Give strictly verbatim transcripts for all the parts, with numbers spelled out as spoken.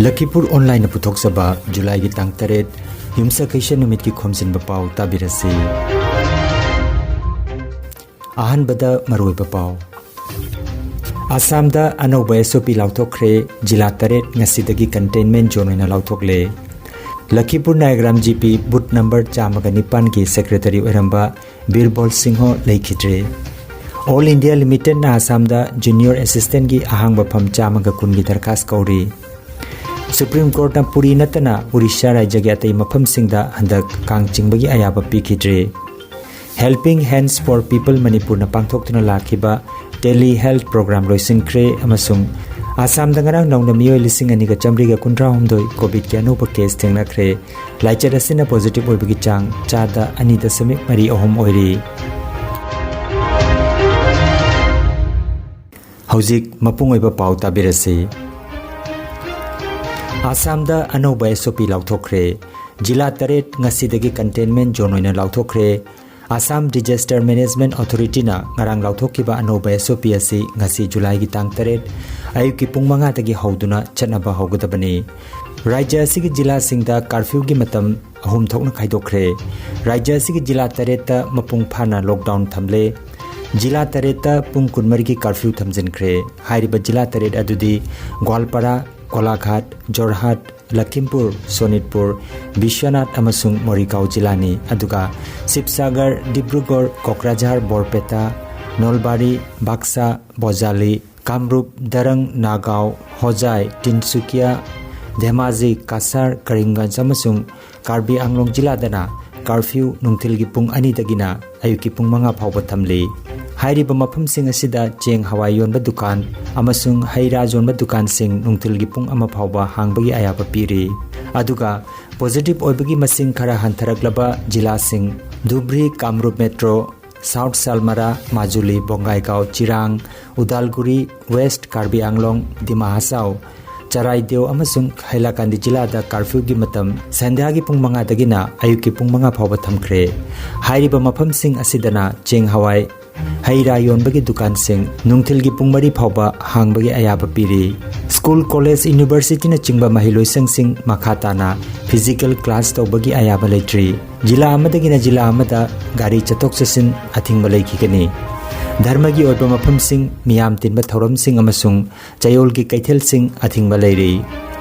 ꯂꯈꯤꯄꯨꯔ ꯑꯣꯟꯂꯥꯏꯟꯅ ꯄꯨꯊꯣꯛꯆꯕ ꯖꯨꯂꯥꯏꯒꯤ ꯇꯥꯡ ꯇꯔꯦꯠ, ꯌꯨꯝꯁꯀꯩꯁ ꯅꯨꯃꯤꯠꯀꯤ ꯈꯣꯝꯖꯤꯟꯕ ꯄꯥꯎ ꯇꯥꯕꯤꯔꯁꯤ꯫ ꯑꯍꯥꯟꯕꯗ ꯃꯔꯨꯑꯣꯏꯕ ꯄꯥꯎ꯫ ꯑꯁꯥꯝꯗ ꯑꯅꯧꯕ S O P ꯂꯥꯎꯊꯣꯛꯈ꯭ꯔꯦ꯫ ꯖꯤꯂꯥ ꯇꯔꯦꯠ ꯉꯁꯤꯗꯒꯤ containment zone ꯑꯣꯏꯅ ꯂꯥꯎꯊꯣꯛꯂꯦ꯫ ꯂꯈꯤꯄꯨꯔ ꯅꯥꯌꯒ꯭ꯔꯥꯝ G P booth number ꯆꯥꯝꯃꯒ ꯅꯤꯄꯥꯟꯒꯤ secretary ꯑꯣꯏꯔꯝꯕ ꯕꯤꯔꯕꯣꯜ ꯁꯤꯡꯍ ꯂꯩꯈꯤꯗ꯭ꯔꯦ꯫ All India Limitedꯅ ꯑꯁꯥꯝꯗ junior assistantꯒꯤ ꯑꯍꯥꯡꯕ ꯐꯝ ꯆꯥꯝꯃꯒ ꯀꯨꯟꯒꯤ ꯗꯔꯈꯥꯁ ꯀꯧꯔꯤ꯫ Supreme Courtꯅ ꯄꯨꯔꯤ ꯅꯠꯇꯅ ꯎꯔꯤꯁꯥ ꯔꯥꯖ꯭ꯌꯒꯤ ꯑꯇꯩ ꯃꯐꯝꯁꯤꯡꯗ ꯍꯟꯗꯛ ꯀꯥꯡ ꯆꯤꯡꯕꯒꯤ ꯑꯌꯥꯕ ꯄꯤꯈꯤꯗ꯭ꯔꯦ꯫ Helping Hands for People ꯃꯅꯤꯄꯨꯔꯅ ꯄꯥꯡꯊꯣꯛꯇꯨꯅ ꯂꯥꯛꯈꯤꯕ Tele Health Program ꯂꯣꯏꯁꯤꯟꯈ꯭ꯔꯦ ꯑꯃꯁꯨꯡ ꯑꯁꯥꯝꯗ ꯉꯔꯥꯡ ꯅꯧꯅ ꯃꯤꯑꯣꯏ ꯂꯤꯁꯤꯡ ꯑꯅꯤꯒ ꯆꯥꯃꯔꯤꯒ ꯀꯨꯟꯊ꯭ꯔꯥꯍꯨꯝꯗꯣꯏ COVIDꯀꯤ ꯑꯅꯧꯕ case ꯊꯦꯡꯅꯈ꯭ꯔꯦ꯫ ꯂꯥꯏꯆꯠ ꯑꯁꯤꯅ positive ꯑꯣꯏꯕꯒꯤ ꯆꯥꯡ ꯆꯥꯗ ꯑꯅꯤ ꯗꯁꯃꯤꯛ ꯃꯔꯤ ꯑꯍꯨꯝ ꯑꯣꯏꯔꯤ꯫ ꯍꯧꯖꯤꯛ ꯃꯄꯨꯡ ꯑꯣꯏꯕ ꯄꯥꯎ ꯇꯥꯕꯤꯔꯁꯤ꯫ ꯑꯁꯥꯝꯗ ꯑꯅꯧꯕ S O P ꯂꯥꯎꯊꯣꯛꯈ꯭ꯔꯦ꯫ ꯖꯤꯂꯥ ꯇꯔꯦꯠ ꯉꯁꯤꯗꯒꯤ containment zone ꯑꯣꯏꯅ ꯂꯥꯎꯊꯣꯛꯈ꯭ꯔꯦ꯫ Assam Disaster Management Authorityꯅ ꯉꯔꯥꯡ ꯂꯥꯎꯊꯣꯛꯈꯤꯕ ꯑꯅꯧꯕ S O P ꯑꯁꯤ ꯉꯁꯤ ꯖꯨꯂꯥꯏꯒꯤ ꯇꯥꯡ ꯇꯔꯦꯠ ꯑꯌꯨꯛꯀꯤ ꯄꯨꯡ ꯃꯉꯥꯗꯒꯤ ꯍꯧꯗꯨꯅ ꯆꯠꯅꯕ ꯍꯧꯒꯗꯕꯅꯤ꯫ ꯔꯥꯖ꯭ꯌ ꯑꯁꯤꯒꯤ ꯖꯤꯂꯥꯁꯤꯡꯗ curfewꯒꯤ ꯃꯇꯝ ꯑꯍꯨꯝ ꯊꯣꯛꯅ ꯈꯥꯏꯗꯣꯛꯈ꯭ꯔꯦ꯫ ꯔꯥꯖ꯭ꯌ ꯑꯁꯤꯒꯤ ꯖꯤꯂꯥ ꯇꯔꯦꯠꯇ ꯃꯄꯨꯡ ꯐꯥꯅ lockdown ꯊꯝꯂꯦ꯫ ꯖꯤꯂꯥ ꯇꯔꯦꯠꯇ ꯄꯨꯡ ꯀꯨꯟꯃꯔꯤꯒꯤ curfew ꯊꯝꯖꯤꯟꯈ꯭ꯔꯦ꯫ ꯍꯥꯏꯔꯤꯕ ꯖꯤꯂꯥ ꯇꯔꯦꯠ ꯑꯗꯨꯗꯤ ꯒ꯭ꯋꯥꯜꯄꯥꯔꯥ, ꯀꯣꯂꯥꯘꯥꯠ, ꯖꯣꯔꯍꯥꯠ, ꯂꯈꯤꯝꯄꯨꯔ, ꯁꯣꯅꯤꯠꯄꯨꯔ, ꯕꯤꯁ꯭ꯋꯅꯥꯊ ꯑꯃꯁꯨꯡ ꯃꯣꯔꯤꯒꯥꯎ ꯖꯤꯂꯥꯅꯤ꯫ ꯑꯗꯨꯒ ꯁꯤꯕꯁꯥꯒꯔ, ꯗꯤꯕ꯭ꯔꯨꯒꯔ, ꯀꯣꯀ꯭ꯔꯥꯖꯍꯥꯔ, ꯕꯣꯔꯄꯦꯇꯥ, ꯅꯣꯜꯕꯥꯔꯤ, ꯕꯥꯛꯁꯥ, ꯕꯣꯖꯥꯂꯤ, ꯀꯥꯝꯔꯨꯞ, ꯗꯔꯪ, ꯅꯥꯒꯥꯎ, ꯍꯣꯖꯥꯏ, ꯇꯤꯟꯁꯨꯀꯤꯌꯥ, ꯙꯦꯃꯥꯖꯤ, ꯀꯁꯥꯔ, ꯀꯔꯤꯝꯒꯟꯖ ꯑꯃꯁꯨꯡ ꯀꯥꯔꯕꯤ ꯑꯪꯂꯣꯡ ꯖꯤꯂꯥꯗꯅ curfew ꯅꯨꯡꯊꯤꯜꯒꯤ ꯄꯨꯡ ꯑꯅꯤꯗꯒꯤꯅ ꯑꯌꯨꯛꯀꯤ ꯄꯨꯡ ꯃꯉꯥ ꯐꯥꯎꯕ ꯊꯝꯂꯤ꯫ ꯍꯥꯏꯔꯤꯕ ꯃꯐꯝꯁꯤꯡ ꯑꯁꯤꯗ ꯆꯦꯡ ꯍꯋꯥꯏ ꯌꯣꯟꯕ ꯗꯨꯀꯥꯟ ꯑꯃꯁꯨꯡ ꯍꯩ ꯔꯥ ꯌꯣꯟꯕ ꯗꯨꯀꯥꯟꯁꯤꯡ ꯅꯨꯡꯊꯤꯜꯒꯤ ꯄꯨꯡ ꯑꯃ ꯐꯥꯎꯕ ꯍꯥꯡꯕꯒꯤ ꯑꯌꯥꯕ ꯄꯤꯔꯤ꯫ ꯑꯗꯨꯒ positive ꯑꯣꯏꯕꯒꯤ ꯃꯁꯤꯡ ꯈꯔ ꯍꯟꯊꯔꯛꯂꯕ ꯖꯤꯂꯥꯁꯤꯡ ꯙꯨꯕ꯭ꯔꯤ, ꯀꯥꯝꯔꯨꯞ ꯃꯦꯇ꯭ꯔꯣ, ꯁꯥꯎꯊ ꯁꯥꯜꯃꯥꯔꯥ, ꯃꯥꯖꯨꯂꯤ, ꯕꯣꯡꯒꯥꯏꯒꯥꯎ, ꯆꯤꯔꯥꯡ, ꯎꯗꯥꯜꯒꯨꯔꯤ, ꯋꯦꯁ꯭ꯠ ꯀꯥꯔꯕꯤ ꯑꯪꯂꯣꯡ, ꯗꯤꯃꯥ ꯍꯁꯥꯎ, ꯆꯔꯥꯏꯗꯦꯎ ꯑꯃꯁꯨꯡ ꯍꯩꯂꯥꯀꯥꯟꯗꯤ ꯖꯤꯂꯥꯗ curfewꯒꯤ ꯃꯇꯝ ꯁꯟꯙ꯭ꯌꯥꯒꯤ ꯄꯨꯡ ꯃꯉꯥꯗꯒꯤꯅ ꯑꯌꯨꯛꯀꯤ ꯄꯨꯡ ꯃꯉꯥ ꯐꯥꯎꯕ ꯊꯝꯈ꯭ꯔꯦ꯫ ꯍꯥꯏꯔꯤꯕ ꯃꯐꯝꯁꯤꯡ ꯑꯁꯤꯗꯅ ꯆꯦꯡ ꯍꯋꯥꯏ, ꯍꯩ ꯔꯥ ꯌꯣꯟꯕꯒꯤ ꯗꯨꯀꯥꯟꯁꯤꯡ ꯅꯨꯡꯊꯤꯜꯒꯤ ꯄꯨꯡ ꯃꯔꯤ ꯐꯥꯎꯕ ꯍꯥꯡꯕꯒꯤ ꯑꯌꯥꯕ ꯄꯤꯔꯤ꯫ ꯁ꯭ꯀꯨꯜ, ꯀꯣꯂꯦꯖ, ꯌꯨꯅꯤꯚꯔꯁꯤꯇꯤꯅꯆꯤꯡꯕ ꯃꯍꯩꯂꯣꯏꯁꯪꯁꯤꯡ ꯃꯈꯥ ꯇꯥꯅ ꯐꯤꯖꯤꯀꯦꯜ ꯀ꯭ꯂꯥꯁ ꯇꯧꯕꯒꯤ ꯑꯌꯥꯕ ꯂꯩꯇ꯭ꯔꯤ꯫ ꯖꯤꯂꯥ ꯑꯃꯗꯒꯤꯅ ꯖꯤꯂꯥ ꯑꯃꯗ ꯒꯥꯔꯤ ꯆꯠꯊꯣꯛ ꯆꯠꯁꯤꯟ ꯑꯊꯤꯡꯕ ꯂꯩꯈꯤꯒꯅꯤ꯫ ꯙꯔꯃꯒꯤ ꯑꯣꯏꯕ ꯃꯐꯝꯁꯤꯡ, ꯃꯤꯌꯥꯝ ꯇꯤꯟꯕ ꯊꯧꯔꯝꯁꯤꯡ ꯑꯃꯁꯨꯡ ꯆꯌꯣꯜꯒꯤ ꯀꯩꯊꯦꯜꯁꯤꯡ ꯑꯊꯤꯡꯕ ꯂꯩꯔꯤ꯫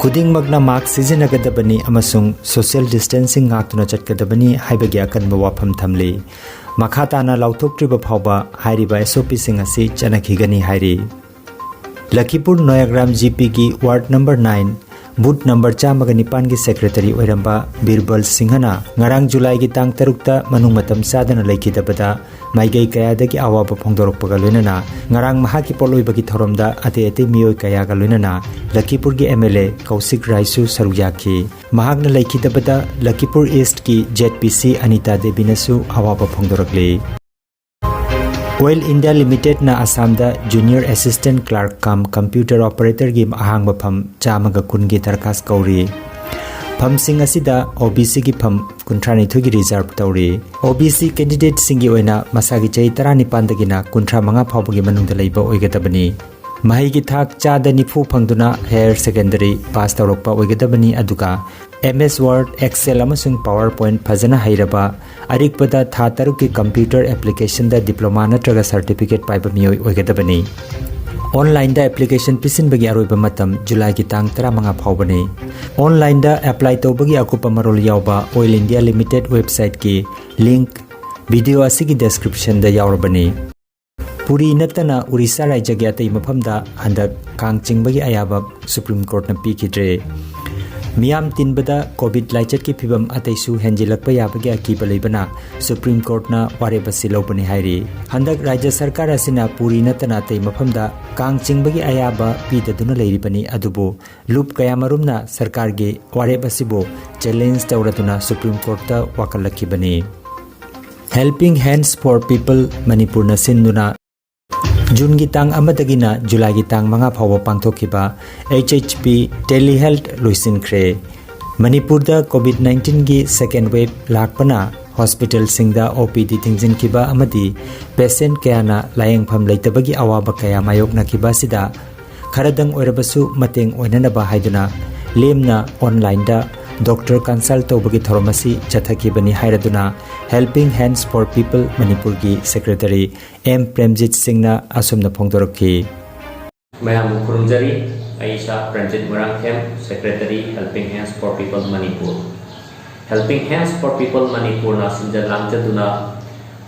ꯈꯨꯗꯤꯡꯃꯛꯅ ꯃꯥꯛꯁ ꯁꯤꯖꯤꯟꯅꯒꯗꯕꯅꯤ ꯑꯃꯁꯨꯡ ꯁꯣꯁꯤꯌꯦꯜ ꯗꯤꯁꯇꯦꯟꯁꯤꯡ ꯉꯥꯛꯇꯨꯅ ꯆꯠꯀꯗꯕꯅꯤ ꯍꯥꯏꯕꯒꯤ ꯑꯀꯟꯕ ꯋꯥꯐꯝ ꯊꯝꯂꯤ꯫ ꯃꯈꯥ ꯇꯥꯅ ꯂꯥꯎꯊꯣꯛꯇ꯭ꯔꯤꯕ ꯐꯥꯎꯕ ꯍꯥꯏꯔꯤꯕ ꯑꯦꯁ ꯑꯣ ꯄꯤꯁꯤꯡ ꯑꯁꯤ ꯆꯠꯅꯈꯤꯒꯅꯤ ꯍꯥꯏꯔꯤ꯫ ꯂꯈꯤꯄꯨꯔ ꯅꯣꯌꯥꯒ꯭ꯔꯥꯝ ꯖꯤ ꯄꯤꯒꯤ ward number nine, booth number ꯆꯥꯝꯃꯒ ꯅꯤꯄꯥꯟꯒꯤ ꯁꯦꯀ꯭ꯔꯦꯇꯔꯤ ꯑꯣꯏꯔꯝꯕ ꯕꯤꯔꯕꯜ ꯁꯤꯡꯍꯅ ꯉꯔꯥꯡ ꯖꯨꯂꯥꯏꯒꯤ ꯇꯥꯡ ꯇꯔꯨꯛꯇ ꯃꯅꯨꯡ ꯃꯇꯝ ꯆꯥꯗꯅ ꯂꯩꯈꯤꯗꯕꯗ ꯃꯥꯏꯀꯩ ꯀꯌꯥꯗꯒꯤ ꯑꯋꯥꯕ ꯐꯣꯡꯗꯣꯔꯛꯄꯒ ꯂꯣꯏꯅꯅ ꯉꯔꯥꯡ ꯃꯍꯥꯛꯀꯤ ꯄꯣꯠꯂꯣꯏꯕꯒꯤ ꯊꯧꯔꯝꯗ ꯑꯇꯩ ꯑꯇꯩ ꯃꯤꯑꯣꯏ ꯀꯌꯥꯒ ꯂꯣꯏꯅꯅ ꯂꯈꯤꯄꯨꯔꯒꯤ ꯑꯦꯝ ꯑꯦꯜ ꯑꯦ ꯀꯧꯁꯤꯛ ꯔꯥꯏꯁꯨ ꯁꯔꯨꯛ ꯌꯥꯈꯤ꯫ ꯃꯍꯥꯛꯅ ꯂꯩꯈꯤꯗꯕꯗ ꯂꯈꯤꯄꯨꯔ ꯏꯁ꯭ꯠꯀꯤ ꯖꯦꯗ ꯄꯤ ꯁꯤ ꯑꯅꯤꯇꯥ ꯗꯦꯕꯤꯅꯁꯨ ꯑꯋꯥꯕ ꯐꯣꯡꯗꯣꯔꯛꯂꯤ꯫ ꯑꯣꯏꯜ ꯏꯟꯗꯤꯌꯥ ꯂꯤꯃꯤꯇꯦꯗꯅ ꯑꯁꯥꯝꯗ junior assistant clerk cum computer ꯑꯣꯄꯔꯦꯇꯔꯒꯤ ꯑꯍꯥꯡꯕ ꯐꯝ ꯆꯥꯝꯃꯒ ꯀꯨꯟꯒꯤ ꯗꯔꯈꯥꯁ ꯀꯧꯔꯤ꯫ ꯐꯝꯁꯤꯡ ꯑꯁꯤꯗ ꯑꯣ ꯕꯤ ꯁꯤꯒꯤ ꯐꯝ ꯀꯨꯟꯊ꯭ꯔꯥꯅꯤꯊꯣꯏꯒꯤ ꯔꯤꯖꯥꯔꯚ ꯇꯧꯔꯤ꯫ ꯑꯣ ꯕꯤ ꯁꯤ ꯀꯦꯟꯗꯤꯗꯦꯠꯁꯤꯡꯒꯤ ꯑꯣꯏꯅ ꯃꯁꯥꯒꯤ ꯆꯍꯤ ꯇꯔꯥꯅꯤꯄꯥꯟꯗꯒꯤꯅ ꯀꯨꯟꯊ꯭ꯔꯥ ꯃꯉꯥ ꯐꯥꯎꯕꯒꯤ ꯃꯅꯨꯡꯗ ꯂꯩꯕ ꯑꯣꯏꯒꯗꯕꯅꯤ꯫ ꯃꯍꯩꯒꯤ ꯊꯥꯛ ꯆꯥꯗ ꯅꯤꯐꯨ ꯐꯪꯗꯨꯅ ꯍꯥꯌꯔ ꯁꯦꯀꯦꯟꯗꯔꯤ ꯄꯥꯁ ꯇꯧꯔꯛꯄ ꯑꯣꯏꯒꯗꯕꯅꯤ, ꯑꯗꯨꯒ ꯑꯦꯝ ꯑꯦꯁ ꯋꯥꯔꯗ, ꯑꯦꯛꯁꯦꯜ ꯑꯃꯁꯨꯡ ꯄꯥꯋꯔ ꯄꯣꯏꯟꯠ ꯐꯖꯅ ꯍꯩꯔꯕ, ꯑꯔꯤꯛꯄꯗ ꯊꯥ ꯇꯔꯨꯛꯀꯤ ꯀꯝꯄ꯭ꯌꯨꯇꯔ ꯑꯦꯄ꯭ꯂꯤꯀꯦꯁꯟꯗ ꯗꯤꯄ꯭ꯂꯣꯃꯥ ꯅꯠꯇ꯭ꯔꯒ ꯁꯔꯇꯤꯐꯤꯀꯦꯠ ꯄꯥꯏꯕ ꯃꯤꯑꯣꯏ ꯑꯣꯏꯒꯗꯕꯅꯤ꯫ ꯑꯣꯟꯂꯥꯏꯟꯗ ꯑꯦꯄ꯭ꯂꯤꯀꯦꯁꯟ ꯄꯤꯁꯤꯟꯕꯒꯤ ꯑꯔꯣꯏꯕ ꯃꯇꯝ ꯖꯨꯂꯥꯏꯒꯤ ꯇꯥꯡ ꯇꯔꯥꯃꯉꯥ ꯐꯥꯎꯕꯅꯤ꯫ ꯑꯣꯟꯂꯥꯏꯟꯗ ꯑꯦꯄ꯭ꯂꯥꯏ ꯇꯧꯕꯒꯤ ꯑꯀꯨꯞꯄ ꯃꯔꯣꯜ ꯌꯥꯎꯕ ꯑꯣꯏꯜ ꯏꯟꯗꯤꯌꯥ ꯂꯤꯃꯤꯇꯦꯗ ꯋꯦꯕꯁꯥꯏꯠꯀꯤ ꯂꯤꯡꯛ ꯚꯤꯗꯤꯑꯣ ꯑꯁꯤꯒꯤ ꯗꯦꯁꯀ꯭ꯔꯤꯞꯁꯟꯗ ꯌꯥꯎꯔꯕꯅꯤ꯫ ꯄꯨꯔꯤ ꯅꯠꯇꯅ ꯎꯔꯤꯁꯥ ꯔꯥꯖ꯭ꯌꯒꯤ ꯑꯇꯩ ꯃꯐꯝꯗ ꯍꯟꯗꯛ ꯀꯥꯡ ꯆꯤꯡꯕꯒꯤ ꯑꯌꯥꯕ ꯁꯨꯄ꯭ꯔꯤꯝ ꯀꯣꯔꯠꯅ ꯄꯤꯈꯤꯗ꯭ꯔꯦ꯫ ꯃꯤꯌꯥꯝ ꯇꯤꯟꯕꯗ ꯀꯣꯚꯤꯗ ꯂꯥꯏꯆꯠꯀꯤ ꯐꯤꯚꯝ ꯑꯇꯩꯁꯨ ꯍꯦꯟꯖꯤꯜꯂꯛꯄ ꯌꯥꯕꯒꯤ ꯑꯀꯤꯕ ꯂꯩꯕꯅ ꯁꯨꯄ꯭ꯔꯤꯝ ꯀꯣꯔꯠꯅ ꯋꯥꯔꯦꯞ ꯑꯁꯤ ꯂꯧꯕꯅꯤ ꯍꯥꯏꯔꯤ꯫ ꯍꯟꯗꯛ ꯔꯥꯖ꯭ꯌ ꯁꯔꯀꯥꯔ ꯑꯁꯤꯅ ꯄꯨꯔꯤ ꯅꯠꯇꯅ ꯑꯇꯩ ꯃꯐꯝꯗ ꯀꯥꯡ ꯆꯤꯡꯕꯒꯤ ꯑꯌꯥꯕ ꯄꯤꯗꯗꯨꯅ ꯂꯩꯔꯤꯕꯅꯤ, ꯑꯗꯨꯕꯨ ꯂꯨꯞ ꯀꯌꯥꯃꯔꯨꯝꯅ ꯁꯔꯀꯥꯔꯒꯤ ꯋꯥꯔꯦꯞ ꯑꯁꯤꯕꯨ ꯆꯦꯂꯦꯟꯖ ꯇꯧꯔꯗꯨꯅ ꯁꯨꯄ꯭ꯔꯤꯝ ꯀꯣꯔꯠꯇ ꯋꯥꯀꯠꯂꯛꯈꯤꯕꯅꯤ꯫ Helping Hands for People ꯃꯅꯤꯄꯨꯔꯅ ꯁꯤꯟꯗꯨꯅ ꯖꯨꯟꯒꯤ ꯇꯥꯡ ꯑꯃꯗꯒꯤꯅ ꯖꯨꯂꯥꯏꯒꯤ ꯇꯥꯡ ꯃꯉꯥ ꯐꯥꯎꯕ ꯄꯥꯡꯊꯣꯛꯈꯤꯕ ꯑꯩꯆ ꯑꯩꯆ ꯄꯤ ꯇꯦꯂꯤ ꯍꯦꯜꯊ ꯂꯣꯏꯁꯤꯟꯈ꯭ꯔꯦ꯫ ꯃꯅꯤꯄꯨꯔꯗ ꯀꯣꯚꯤꯗ ꯅꯥꯏꯟꯇꯤꯟꯒꯤ ꯁꯦꯀꯦꯟ ꯋꯦꯕ ꯂꯥꯛꯄꯅ ꯍꯣꯁꯄꯤꯇꯥꯜꯁꯤꯡꯗ ꯑꯣ ꯄꯤ ꯗꯤ ꯊꯤꯡꯖꯤꯟꯈꯤꯕ ꯑꯃꯗꯤ ꯄꯦꯁꯦꯟꯠ ꯀꯌꯥꯅ ꯂꯥꯌꯦꯡꯐꯝ ꯂꯩꯇꯕꯒꯤ ꯑꯋꯥꯕ ꯀꯌꯥ ꯃꯥꯌꯣꯛꯅꯈꯤꯕ ꯑꯁꯤꯗ ꯈꯔꯗꯪ ꯑꯣꯏꯔꯕꯁꯨ ꯃꯇꯦꯡ ꯑꯣꯏꯅꯅꯕ ꯍꯥꯏꯗꯨꯅ ꯂꯦꯝꯅ ꯑꯣꯟꯂꯥꯏꯟꯗ ꯗꯣꯛꯇꯔ ꯀꯟꯁꯜ ꯇꯧꯕꯒꯤ ꯊꯧꯔꯝ ꯑꯁꯤ ꯆꯠꯊꯈꯤꯕꯅꯤ ꯍꯥꯏꯔꯗꯨꯅ Helping Hands for People ꯃꯅꯤꯄꯨꯔꯒꯤ ꯁꯦꯀ꯭ꯔꯦꯇꯔꯤ ꯑꯦꯝ ꯄ꯭ꯔꯦꯝꯖꯤꯠ ꯁꯤꯡꯅ ꯑꯁꯨꯝꯅ ꯐꯣꯡꯗꯣꯔꯛꯈꯤ꯫ ꯃꯌꯥꯝꯕꯨ ꯈꯨꯔꯨꯝꯖꯔꯤ꯫ ꯑꯩ ꯏꯁꯥ Premjit Moirangthem, Secretary, Helping Hands for People Manipur. Helping Hands for People ꯃꯅꯤꯄꯨꯔꯅ ꯁꯤꯟꯖ ꯂꯥꯡꯖꯗꯨꯅ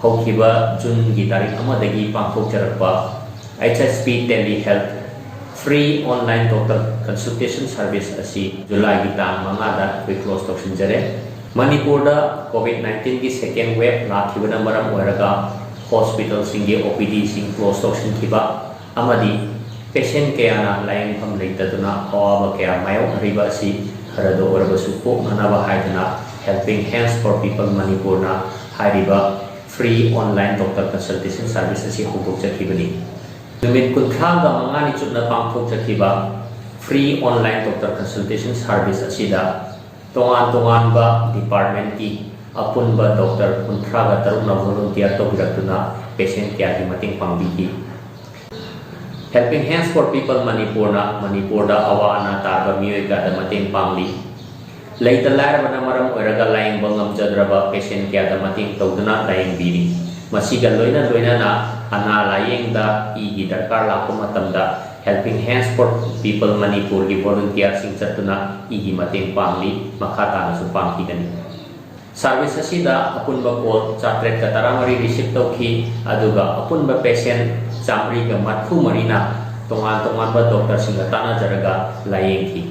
ꯍꯧꯈꯤꯕ ꯖꯨꯟꯒꯤ ꯇꯥꯔꯤꯛ ꯑꯃꯗꯒꯤ ꯄꯥꯡꯊꯣꯛꯆꯔꯛꯄ H S P Tele Health Free Online Doctor Consultation Service ꯑꯁꯤ ꯖꯨꯂꯥꯏꯒꯤ ꯇꯥꯡ ꯃꯉꯥꯗ ꯑꯩꯈꯣꯏ ꯀ꯭ꯂꯣꯖ ꯇꯧꯁꯤꯟꯖꯔꯦ꯫ ꯃꯅꯤꯄꯨꯔꯗ ꯀꯣꯚꯤꯗ ꯅꯥꯏꯟꯇꯤꯟꯒꯤ second wave ꯂꯥꯛꯈꯤꯕꯅ ꯃꯔꯝ ꯑꯣꯏꯔꯒ ꯍꯣꯁꯄꯤꯇꯥꯜꯁꯤꯡꯒꯤ ꯑꯣ ꯄꯤ ꯗꯤꯁꯤꯡ ꯀ꯭ꯂꯣꯖ ꯇꯧꯁꯤꯟꯈꯤꯕ ꯑꯃꯗꯤ ꯄꯦꯁꯦꯟ ꯀꯌꯥꯅ ꯂꯥꯌꯦꯡꯐꯝ ꯂꯩꯇꯗꯨꯅ ꯑꯋꯥꯕ ꯀꯌꯥ ꯃꯥꯌꯣꯛꯅꯔꯤꯕ ꯑꯁꯤ ꯈꯔꯗ ꯑꯣꯏꯔꯕꯁꯨ ꯀꯣꯛꯅꯅꯕ ꯍꯥꯏꯗꯨꯅ Helping Hands for People ꯃꯅꯤꯄꯨꯔꯅ ꯍꯥꯏꯔꯤꯕ Free Online Doctor Consultation Service ꯑꯁꯤ ꯍꯧꯗꯣꯛꯆꯈꯤꯕꯅꯤ꯫ ꯅꯨꯃꯤꯠ ꯀꯨꯟꯊ꯭ꯔꯥꯒ ꯃꯉꯥꯅꯤ ꯆꯨꯞꯅ ꯄꯥꯡꯊꯣꯛꯆꯈꯤꯕ Free Online Doctor Consultation Service ꯑꯁꯤꯗ ꯇꯣꯉꯥꯟ ꯇꯣꯉꯥꯟꯕ ꯗꯤꯄꯥꯔꯠꯃꯦꯟꯠꯀꯤ ꯑꯄꯨꯟꯕ ꯗꯣꯛꯇꯔ ꯀꯨꯟꯊ꯭ꯔꯥꯒ ꯇꯔꯨꯛꯅ ꯚꯣꯂꯨꯟꯇꯤꯌꯔ ꯇꯧꯕꯤꯔꯛꯇꯨꯅ ꯄꯦꯁꯦꯟ ꯀꯌꯥꯒꯤ ꯃꯇꯦꯡ ꯄꯥꯡꯕꯤꯈꯤ꯫ Helping Hands for People ꯃꯅꯤꯄꯨꯔꯅ ꯃꯅꯤꯄꯨꯔꯗ ꯑꯋꯥ ꯑꯅꯥ ꯇꯥꯔꯕ ꯃꯤꯑꯣꯏ ꯀꯌꯥꯗ ꯃꯇꯦꯡ ꯄꯥꯡꯂꯤ꯫ ꯂꯩꯇ ꯂꯥꯏꯔꯕꯅ ꯃꯔꯝ ꯑꯣꯏꯔꯒ ꯂꯥꯌꯦꯡꯕ ꯉꯝꯖꯗ꯭ꯔꯕ ꯄꯦꯁꯦꯟ ꯀꯌꯥꯗ ꯃꯇꯦꯡ ꯇꯧꯗꯨꯅ ꯂꯥꯌꯦꯡꯕꯤꯔꯤ꯫ ꯃꯁꯤꯒ ꯂꯣꯏꯅ ꯂꯣꯏꯅꯅ ꯑꯅꯥ ꯂꯥꯌꯦꯡꯗ ꯏꯒꯤ ꯗꯔꯀꯥꯔ ꯂꯥꯛꯄ ꯃꯇꯝꯗ Helping Hands for People ꯃꯅꯤꯄꯨꯔꯒꯤ ꯚꯣꯂꯨꯟꯇꯤꯌꯔꯁꯤꯡ ꯆꯠꯇꯨꯅ ꯏꯒꯤ ꯃꯇꯦꯡ ꯄꯥꯡꯂꯤ, ꯃꯈꯥ ꯇꯥꯅꯁꯨ ꯄꯥꯡꯈꯤꯒꯅꯤ꯫ ꯁꯥꯔꯚꯤꯁ ꯑꯁꯤꯗ ꯑꯄꯨꯟꯕ ꯀꯣꯜ ꯆꯥꯇ꯭ꯔꯦꯠꯀ ꯇꯔꯥꯃꯔꯤ ꯔꯤꯁꯤꯞ ꯇꯧꯈꯤ, ꯑꯗꯨꯒ ꯑꯄꯨꯟꯕ ꯄꯦꯁꯦꯟ ꯆꯥꯃꯔꯤꯒ ꯃꯔꯤꯐꯨ ꯃꯔꯤꯅ ꯇꯣꯉꯥꯟ ꯇꯣꯉꯥꯟꯕ ꯗꯣꯛꯇꯔꯁꯤꯡꯒ ꯇꯥꯟꯅꯖꯔꯒ ꯂꯥꯌꯦꯡꯈꯤ꯫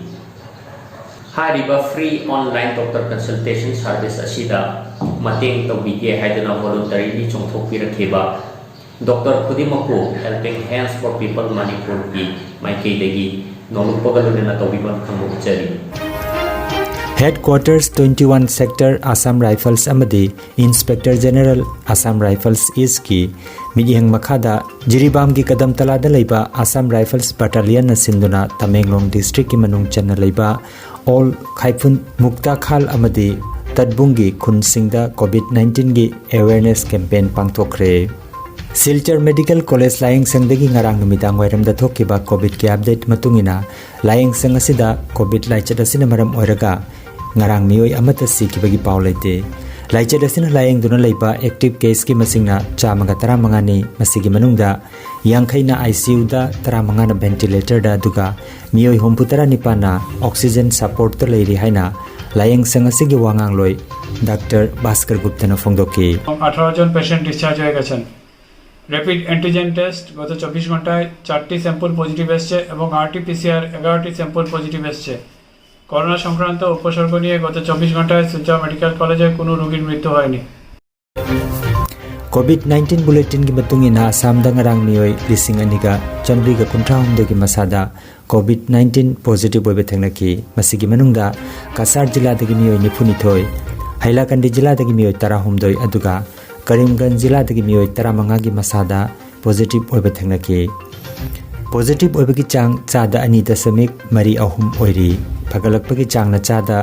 ꯍꯥꯏꯔꯤꯕ Free Online Doctor Consultation Service ꯑꯁꯤꯗ ꯃꯇꯦꯡ ꯇꯧꯕꯤꯒꯦ ꯍꯥꯏꯗꯨꯅ ꯚꯣꯂꯨꯟꯇꯔꯤꯂꯤ ꯆꯣꯡꯊꯣꯛꯄꯤꯔꯛꯈꯤꯕ ꯗꯣꯛꯇꯔ ꯈꯨꯗꯤꯡꯃꯛꯄꯨ Helping Hands for People ꯃꯅꯤꯄꯨꯔꯒꯤ ꯃꯥꯏꯀꯩꯗꯒꯤ ꯅꯣꯡꯂꯨꯛꯄꯒ ꯂꯣꯏꯅꯅ ꯇꯧꯕꯤꯕ ꯈꯪꯕ ꯎꯠꯆꯔꯤ꯫ Headquarters twenty one Sector Assam Rifles ꯑꯃꯗꯤ Inspector General Assam Rifles East ꯀꯤ ꯃꯤꯠꯌꯦꯡ ꯃꯈꯥꯗ ꯖꯤꯔꯤꯕꯥꯝꯒꯤ ꯀꯗꯝꯇꯂꯥꯗ ꯂꯩꯕ Assam Rifles Battalion ꯅ ꯁꯤꯟꯗꯨꯅ ꯇꯃꯦꯡꯂꯣꯡ district ꯀꯤ ꯃꯅꯨꯡ ꯆꯟꯅ ꯂꯩꯕ ꯑꯣꯜ ꯈꯥꯏꯐꯨꯟ, ꯃꯨꯛꯇꯥꯈꯥꯜ ꯑꯃꯗꯤ ꯇꯠꯕꯨꯡꯒꯤ ꯈꯨꯟꯁꯤꯡꯗ ꯀꯣꯚꯤꯗ ꯅꯥꯏꯟꯇꯤꯟꯒꯤ ꯑꯦꯋꯦꯔꯅꯦꯁ ꯀꯦꯝꯄꯦꯟ ꯄꯥꯡꯊꯣꯛꯈ꯭ꯔꯦ꯫ ꯁꯤꯜꯆꯔ ꯃꯦꯗꯤꯀꯦꯜ ꯀꯣꯂꯦꯖ ꯂꯥꯌꯦꯡꯁꯪꯗꯒꯤ ꯉꯔꯥꯡ ꯅꯨꯃꯤꯗꯥꯡ ꯋꯥꯏꯔꯝꯗ ꯊꯣꯛꯈꯤꯕ ꯀꯣꯚꯤꯗꯀꯤ ꯑꯞꯗꯦꯠ ꯃꯇꯨꯡ ꯏꯟꯅ, ꯂꯥꯌꯦꯡꯁꯪ ꯑꯁꯤꯗ ꯀꯣꯚꯤꯗ ꯂꯥꯏꯆꯠ ꯑꯁꯤꯅ ꯃꯔꯝ ꯑꯣꯏꯔꯒ ꯉꯔꯥꯡ ꯃꯤꯑꯣꯏ ꯑꯃꯠꯇ ꯁꯤꯈꯤꯕꯒꯤ ꯄꯥꯎ ꯂꯩꯇꯦ꯫ ꯂꯥꯏꯆꯠ ꯑꯁꯤꯅ ꯂꯥꯌꯦꯡꯗꯨꯅ ꯂꯩꯕ ꯑꯦꯛꯇꯤꯚ ꯀꯦꯁꯀꯤ ꯃꯁꯤꯡꯅ ꯆꯥꯝꯃꯒ ꯇꯔꯥꯃꯉꯥꯅꯤ꯫ ꯃꯁꯤꯒꯤ ꯃꯅꯨꯡꯗ ꯌꯥꯡꯈꯩꯅ ꯑꯥꯏ ꯁꯤ ꯌꯨꯗ, ꯇꯔꯥꯃꯉꯥꯅ ꯚꯦꯟꯇꯤꯂꯦꯇꯔꯗ, ꯑꯗꯨꯒ ꯃꯤꯑꯣꯏ ꯍꯨꯝꯐꯨꯇꯔꯥ ꯅꯤꯄꯥꯟꯅ ꯑꯣꯛꯁꯤꯖꯦꯟ ꯁꯄꯣꯔꯠꯇ ꯂꯩꯔꯤ ꯍꯥꯏꯅ ꯂꯥꯌꯦꯡꯁꯪ ꯑꯁꯤꯒꯤ ꯋꯥꯉꯥꯡꯂꯣꯏ ꯗꯥꯛꯇꯔ ꯚꯥꯁꯀꯔ ꯒꯨꯞꯇꯅ ꯐꯣꯡꯗꯣꯛꯈꯤ꯫ এবং আঠারো জন পেশেন্ট ডিসচার্জ হয়ে গেছেন। র্যাপিড অ্যান্টিজেন টেস্ট গত চব্বিশ ঘন্টায় চারটি স্যাম্পল পজিটিভ এসছে এবং আরটি পিসিআর এগারোটি স্যাম্পল পজিটিভ এসছে। করোনা সংক্রান্ত উপসর্গ নিয়ে গত চব্বিশ ঘন্টায় শিলচর মেডিকেল কলেজে কোনো রোগীর মৃত্যু হয়নি। ꯀꯣꯚꯤꯗ ꯅꯥꯏꯟꯇꯤꯟ ꯕꯨꯂꯦꯇꯤꯟꯒꯤ ꯃꯇꯨꯡ ꯏꯟꯅ, ꯑꯁꯥꯝꯗ ꯉꯔꯥꯡ ꯃꯤꯑꯣꯏ ꯂꯤꯁꯤꯡ ꯑꯅꯤꯒ ꯆꯥꯃꯔꯤꯒ ꯀꯨꯟꯊ꯭ꯔꯥꯍꯨꯝꯗꯣꯏꯒꯤ ꯃꯁꯥꯗ ꯀꯣꯚꯤꯗ ꯅꯥꯏꯟꯇꯤꯟ ꯄꯣꯖꯤꯇꯤꯚ ꯑꯣꯏꯕ ꯊꯦꯡꯅꯈꯤ꯫ ꯃꯁꯤꯒꯤ ꯃꯅꯨꯡꯗ ꯀꯁꯥꯔ ꯖꯤꯂꯥꯗꯒꯤ ꯃꯤꯑꯣꯏ ꯅꯤꯐꯨꯅꯤꯊꯣꯏ, ꯍꯩꯂꯥꯀꯟꯗꯤ ꯖꯤꯂꯥꯗꯒꯤ ꯃꯤꯑꯣꯏ ꯇꯔꯥꯍꯨꯝꯗꯣꯏ, ꯑꯗꯨꯒ ꯀꯔꯤꯝꯒꯟꯖ ꯖꯤꯂꯥꯗꯒꯤ ꯃꯤꯑꯣꯏ ꯇꯔꯥꯃꯉꯥꯒꯤ ꯃꯁꯥꯗ ꯄꯣꯖꯤꯇꯤꯚ ꯑꯣꯏꯕ ꯊꯦꯡꯅꯈꯤ꯫ ꯄꯣꯖꯤꯇꯤꯚ ꯑꯣꯏꯕꯒꯤ ꯆꯥꯡ ꯆꯥꯗ ꯑꯅꯤ ꯗꯁꯃꯤꯛ ꯃꯔꯤ ꯑꯍꯨꯝ ꯑꯣꯏꯔꯤ꯫ ꯐꯒꯠꯂꯛꯄꯒꯤ ꯆꯥꯡꯅ ꯆꯥꯗ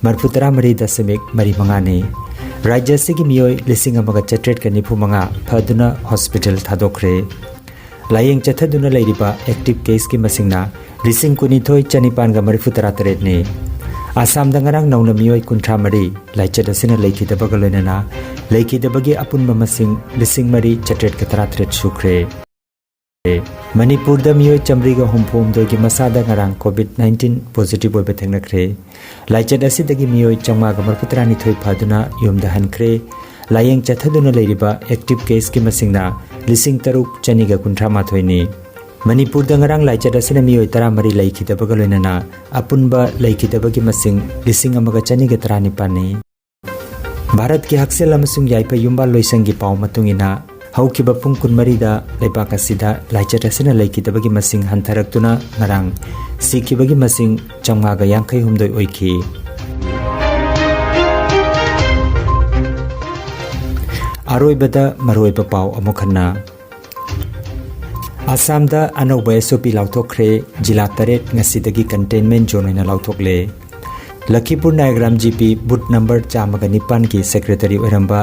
ꯃꯔꯤꯐꯨꯇꯔꯥ ꯃꯔꯤ ꯗꯁꯃꯤꯛ ꯃꯔꯤ ꯃꯉꯥꯅꯤ꯫ ꯔꯥꯖ꯭ꯌ ꯑꯁꯤꯒꯤ ꯃꯤꯑꯣꯏ ꯂꯤꯁꯤꯡ ꯑꯃꯒ ꯆꯥꯇ꯭ꯔꯦꯠꯀ ꯅꯤꯐꯨ ꯃꯉꯥ ꯐꯗꯨꯅ ꯍꯣꯁꯄꯤꯇꯥꯜ ꯊꯥꯗꯣꯛꯈ꯭ꯔꯦ꯫ ꯂꯥꯌꯦꯡ ꯆꯠꯊꯗꯨꯅ ꯂꯩꯔꯤꯕ ꯑꯦꯛꯇꯤꯚ ꯀꯦꯁꯀꯤ ꯃꯁꯤꯡꯅ ꯂꯤꯁꯤꯡ ꯀꯨꯟꯅꯤꯊꯣꯏ ꯆꯅꯤꯄꯥꯟꯒ ꯃꯔꯤꯐꯨꯇꯔꯥ ꯇꯔꯦꯠꯅꯤ꯫ ꯑꯁꯥꯝꯗ ꯉꯔꯥꯡ ꯅꯧꯅ ꯃꯤꯑꯣꯏ ꯀꯨꯟꯊ꯭ꯔꯥ ꯃꯔꯤ ꯂꯥꯏꯆꯠ ꯑꯁꯤꯅ ꯂꯩꯈꯤꯗꯕꯒ ꯂꯣꯏꯅꯅ ꯂꯩꯈꯤꯗꯕꯒꯤ ꯑꯄꯨꯟꯕ ꯃꯁꯤꯡ ꯂꯤꯁꯤꯡ ꯃꯔꯤ ꯆꯥꯇ꯭ꯔꯦꯠꯀ ꯇꯔꯥꯇꯔꯦꯠ ꯁꯨꯈ꯭ꯔꯦ꯫ ꯃꯅꯤꯄꯨꯔꯗ ꯃꯤꯑꯣꯏ ꯆꯥꯃꯔꯤꯒ ꯍꯨꯝꯐꯨꯍꯨꯝꯗꯣꯏꯒꯤ ꯃꯁꯥꯗ ꯉꯔꯥꯡ ꯀꯣꯚꯤꯗ ꯅꯥꯏꯟꯇꯤꯟ ꯄꯣꯖꯤꯇꯤꯚ ꯑꯣꯏꯕ ꯊꯦꯡꯅꯈ꯭ꯔꯦ꯫ ꯂꯥꯏꯆꯠ ꯑꯁꯤꯗꯒꯤ ꯃꯤꯑꯣꯏ ꯆꯥꯃꯉꯥꯒ ꯃꯔꯤꯐꯨꯇꯔꯥꯅꯤꯊꯣꯏ ꯐꯗꯨꯅ ꯌꯨꯝꯗ ꯍꯟꯈ꯭ꯔꯦ꯫ ꯂꯥꯌꯦꯡ ꯆꯠꯊꯗꯨꯅ ꯂꯩꯔꯤꯕ ꯑꯦꯛꯇꯤꯚ ꯀꯦꯁꯀꯤ ꯃꯁꯤꯡꯅ ꯂꯤꯁꯤꯡ ꯇꯔꯨꯛ ꯆꯅꯤꯒ ꯀꯨꯟꯊ꯭ꯔꯥ ꯃꯥꯊꯣꯏꯅꯤ꯫ ꯃꯅꯤꯄꯨꯔꯗ ꯉꯔꯥꯡ ꯂꯥꯏꯆꯠ ꯑꯁꯤꯅ ꯃꯤꯑꯣꯏ ꯇꯔꯥꯃꯔꯤ ꯂꯩꯈꯤꯗꯕꯒ ꯂꯣꯏꯅꯅ ꯑꯄꯨꯟꯕ ꯂꯩꯈꯤꯗꯕꯒꯤ ꯃꯁꯤꯡ ꯂꯤꯁꯤꯡ ꯑꯃꯒ ꯆꯅꯤꯒ ꯇꯔꯥꯅꯤꯄꯥꯟꯅꯤ꯫ ꯚꯥꯔꯠꯀꯤ ꯍꯛꯁꯦꯜ ꯑꯃꯁꯨꯡ ꯌꯥꯏꯐ ꯌꯨꯝꯕꯥꯜ ꯂꯣꯏꯁꯪꯒꯤ ꯄꯥꯎ ꯃꯇꯨꯡ ꯏꯟꯅ, ꯍꯧꯈꯤꯕ ꯄꯨꯡ ꯀꯨꯟꯃꯔꯤꯗ ꯂꯩꯕꯥꯛ ꯑꯁꯤꯗ ꯂꯥꯏꯆꯠ ꯑꯁꯤꯅ ꯂꯩꯈꯤꯗꯕꯒꯤ ꯃꯁꯤꯡ ꯍꯟꯊꯔꯛꯇꯨꯅ ꯉꯔꯥꯡ ꯁꯤꯈꯤꯕꯒꯤ ꯃꯁꯤꯡ ꯆꯥꯃꯉꯥꯒ ꯌꯥꯡꯈꯩ ꯍꯨꯝꯗꯣꯏ ꯑꯣꯏꯈꯤ꯫ ꯑꯔꯣꯏꯕꯗ ꯃꯔꯨꯑꯣꯏꯕ ꯄꯥꯎ ꯑꯃꯨꯛ ꯍꯟꯅ꯫ ꯑꯁꯥꯝꯗ ꯑꯅꯧꯕ ꯑꯦꯁ ꯑꯣ ꯄꯤ ꯂꯥꯎꯊꯣꯛꯈ꯭ꯔꯦ꯫ ꯖꯤꯂꯥ ꯇꯔꯦꯠ ꯉꯁꯤꯗꯒꯤ ꯀꯟꯇꯦꯟꯃꯦꯟ ꯖꯣꯟ ꯑꯣꯏꯅ ꯂꯥꯎꯊꯣꯛꯂꯦ꯫ ꯂꯈꯤꯄꯨꯔ ꯅꯥꯌꯒ꯭ꯔꯥꯝ ꯖꯤ ꯄꯤ ꯕꯨꯊ ꯅꯝꯕꯔ ꯆꯥꯝꯃꯒ ꯅꯤꯄꯥꯟꯒꯤ ꯁꯦꯀ꯭ꯔꯦꯇꯔꯤ ꯑꯣꯏꯔꯝꯕ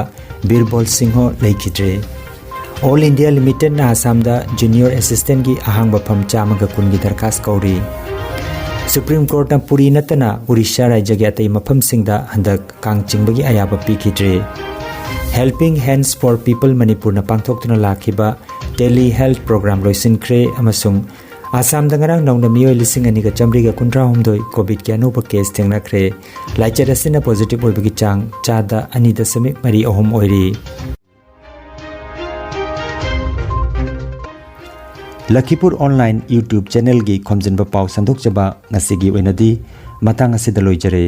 ꯕꯤꯔꯕꯣꯜ ꯁꯤꯡꯍ ꯂꯩꯈꯤꯗ꯭ꯔꯦ꯫ ꯑꯣꯜ ꯏꯟꯗꯤꯌꯥ ꯂꯤꯃꯤꯇꯦꯗꯅ ꯑꯁꯥꯝꯗ ꯖꯨꯅꯤꯌꯔ ꯑꯦꯁꯤꯁꯇꯦꯟꯒꯤ ꯑꯍꯥꯡꯕ ꯐꯝ ꯆꯥꯝꯃꯒ ꯀꯨꯟꯒꯤ ꯗꯔꯈꯥꯁ ꯀꯧꯔꯤ꯫ ꯁꯨꯄ꯭ꯔꯤꯝ ꯀꯣꯔꯠꯅ ꯄꯨꯔꯤ ꯅꯠꯇꯅ ꯎꯔꯤꯁꯥ ꯔꯥꯖ꯭ꯌꯒꯤ ꯑꯇꯩ ꯃꯐꯝꯁꯤꯡꯗ ꯍꯟꯗꯛ ꯀꯥꯡ ꯆꯤꯡꯕꯒꯤ ꯑꯌꯥꯕ ꯄꯤꯈꯤꯗ꯭ꯔꯦ꯫ Helping Hands for People ꯃꯅꯤꯄꯨꯔꯅ ꯄꯥꯡꯊꯣꯛꯇꯨꯅ ꯂꯥꯛꯈꯤꯕ ꯇꯦꯂꯤ ꯍꯦꯜꯊ ꯄ꯭ꯔꯣꯒ꯭ꯔꯥꯝ ꯂꯣꯏꯁꯤꯟꯈ꯭ꯔꯦ ꯑꯃꯁꯨꯡ ꯑꯁꯥꯝꯗ ꯉꯔꯥꯡ ꯅꯧꯅ ꯃꯤꯑꯣꯏ ꯂꯤꯁꯤꯡ ꯑꯅꯤꯒ ꯆꯥꯃꯔꯤꯒ ꯀꯨꯟꯊ꯭ꯔꯥꯍꯨꯝꯗꯣꯏ ꯀꯣꯚꯤꯗꯀꯤ ꯑꯅꯧꯕ ꯀꯦꯁ ꯊꯦꯡꯅꯈ꯭ꯔꯦ꯫ ꯂꯥꯏꯆꯠ ꯑꯁꯤꯅ ꯄꯣꯖꯤꯇꯤꯚ ꯑꯣꯏꯕꯒꯤ ꯆꯥꯡ ꯆꯥꯗ ꯑꯅꯤ ꯗꯁꯃꯤꯛ ꯃꯔꯤ ꯑꯍꯨꯝ ꯑꯣꯏꯔꯤ꯫ ꯂꯈꯤꯄꯨꯔ ꯑꯣꯟꯂꯥꯏꯟ YouTube ꯆꯦꯅꯦꯜꯒꯤ ꯈꯣꯝꯖꯤꯟꯕ ꯄꯥꯎ ꯁꯟꯗꯣꯛꯆꯕ ꯉꯁꯤꯒꯤ ꯑꯣꯏꯅꯗꯤ ꯃꯇꯥꯡ ꯑꯁꯤꯗ ꯂꯣꯏꯖꯔꯦ꯫